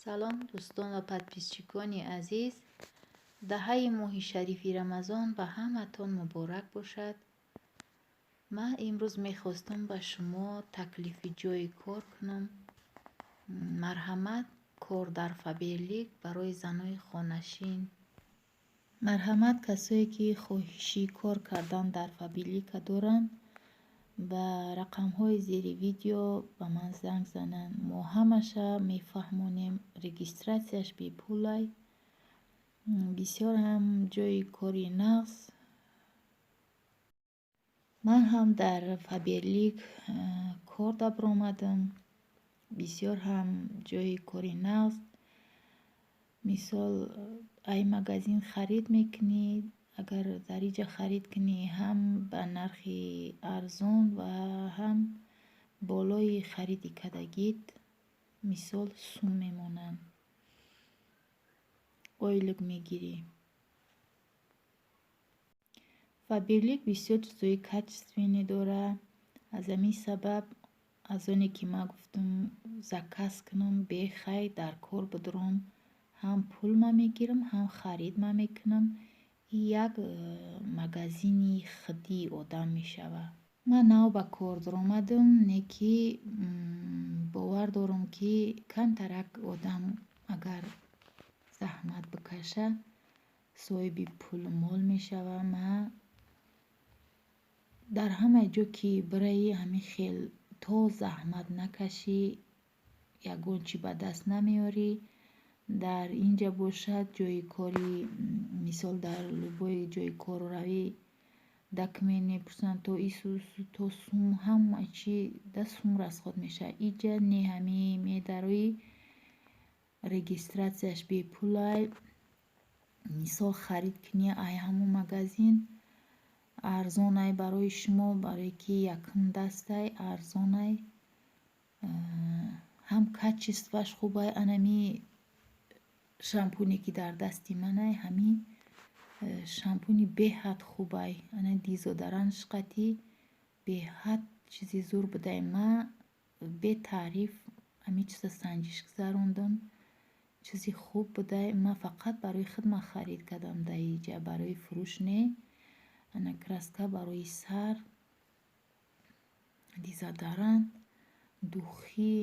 Салом, дӯстон ва подписчикони азиз! Даҳаи моҳи шарифи Рамазон ба ҳаматон муборак бошад. Ман имрӯз мехостам ба шумо таклифи ҷойи кор кунам. Марҳамат, кор дар Фаберлик барои занои хонашин. Марҳамат, касое ки хоҳиши кор кардан дар Фаберлика доранд, ба рақамҳои зери видео ба ман занг зананд. Мо ҳамаша мефаҳмонем, регистратсияш бепулай. Бисёр ҳам ҷойи кори нағз. Ман ҳам дар Фаберлик кор дабаромадам. Бисёр ҳам ҷойи кори нағз. Мисол, ай магазин харид мекунӣ, агар дар иҷа харид кунӣ, ҳам ба нархи арзон ва ҳам болои хариди кардагит, мисол, сум мемонанд. Ойлик мегирӣ. Фаберлик бисёр чизҳои качественный дорад. Аз ҳамин сабаб, аз оне ки ман гуфтам заказ кунам, бехай дар кор бидурам, ҳам пул ман мегирам, ҳам харид ман мекунам. И як магазини худии одам мешавад. Ман нав ба кор дуромадам, не ки бовар дорам, ки камтарак одам агар заҳмат бикаша, соҳиби пулу мол мешавад. Ман дар ҳамаи ҷо ки бираӣ, ҳамин хел то заҳмат накашӣ, ягон чӣ ба даст намеорӣ. Дар инҷа бошад, ҷойи кори, мисол, дар любой ҷойи кору равӣ, документ мепурсанд, то ису то сум, ҳама чӣ да сум расход мешавад. Иҷа не, ҳами медароӣ, регистратсияш бепулай. Мисол, харид кунӣ ай ҳамун магазин, арзонай барои шумо, барое ки якум дастай, арзонай, ҳам качестваш хубай. Анами шампуне ки дар дасти манай, ҳамин шампуни беҳад хубай. Ана дезодорант қатӣ беҳад чизи зур будай. Ман бетаъриф ҳамин чиза санҷиш гузарондам, чизи хуб будай. Ман фақат барои худман харид кардам дар иҷа, барои фурӯш не. Ана краска барои сар, дезодорант, духи,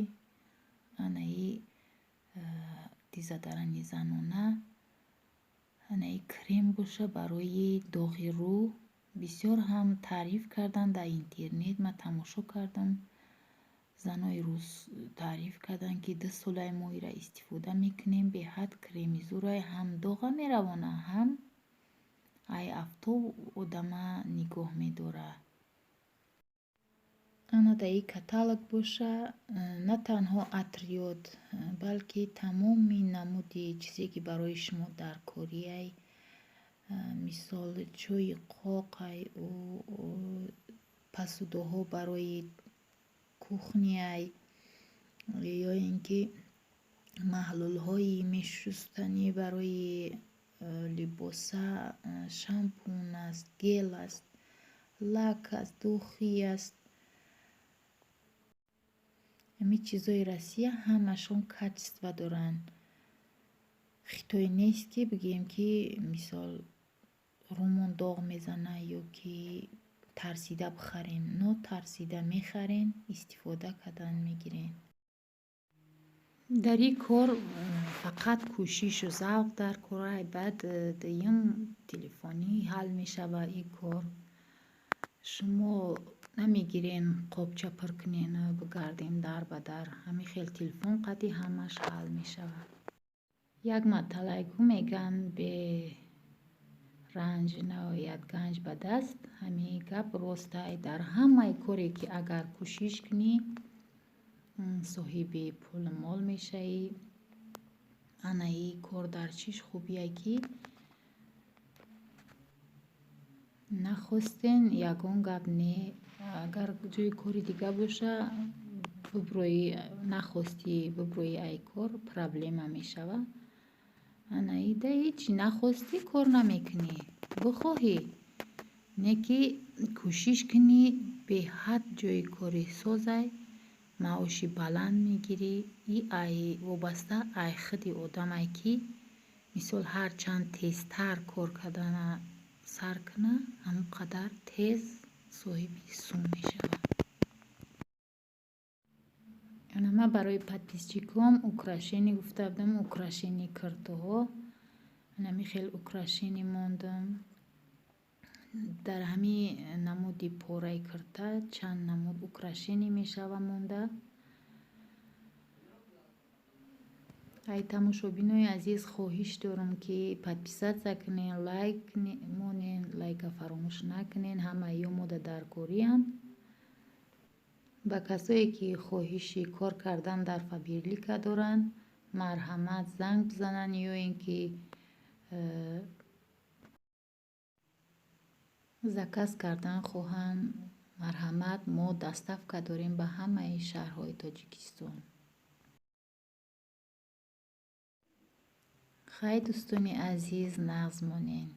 анаи дезодоранти занона, анаи крем боша барои доғи рӯ. Бисёр ҳам таъриф карданд дар интернет, ман тамошо кардам. Занои рус таъриф карданд, ки 2 солай мо инро истифода мекунем, беҳад креми зурай, ҳам доға меравона, ҳам ай афтоб одама нигоҳ медорад. Ана дар ин каталог боша, на танҳо атриёт, балки тамоми намуди чизе ки барои шумо даркориай, мисол, чойи қоқай, посудаҳо барои кухняй ё ин ки маҳлулҳои мешустанӣ барои либоса, шампун аст, гель аст, лак аст, духи аст. Ҳамин чизҳои Россия ҳамашон качество доранд. Хитой нест, ки бигӯем, ки мисол, рӯмон доғ мезанад ё ки тарсида бихарем. Нотарсида мехарен, истифода кардан мегирен. Дар ин кор фақат кӯшишу завқ дар корай, баъд дуюм телефонӣ ҳал мешавад ин кор. Шумо намегирен, қобча пур кунену бигардем дар ба дар. Ҳамин хел телефон қадди ҳамаш ҳал мешавад. Як маталайгӯ мегӯянд: бе ранҷ наояд ганҷ ба даст. Ҳамин гап ростай. Дар ҳамаи коре ки агар кӯшиш кунӣ, соҳиби пулу мол мешавӣ. Ана ин кор дар чиш хубие, ки нахостен, ягон гап не. Агар ҷои кори дига боша, буброӣ, нахостӣ буброӣ ай кор, проблема мешавад. Ана ида ҳеҷ нахостӣ, кор намекунӣ. Бихоҳӣ, не ки кӯшиш кунӣ, беҳад ҷои кори созай. Маоши баланд мегирӣ. И ай вобаста ай худи одамае, ки мисол ҳар чанд тезтар кор кардана сар кунад, ҳамон қадар тез соҳиби сум мешавад. Ана, ман барои подписчиком украшение гуфта будам, украшение киртоҳо. Анами хел украшение мондам. Дар ҳамин намуди пораи кирта чанд намуд украшение мешава монда. Ай тамошобинои азиз, хоҳиш дорам, ки подписаться кунен, лайк монен, лайка фаромӯш накунен, ҳамаи ё мода даркорианд. Ба касое, ки хоҳиши кор кардан дар Фаберлика доранд, марҳамат, занг бизананд ё ин ки заказ кардан хоҳанд, марҳамат, мо доставка дорем ба ҳамаи шаҳрҳои Тоҷикистон. Хай, дӯстони азиз, нағз монед.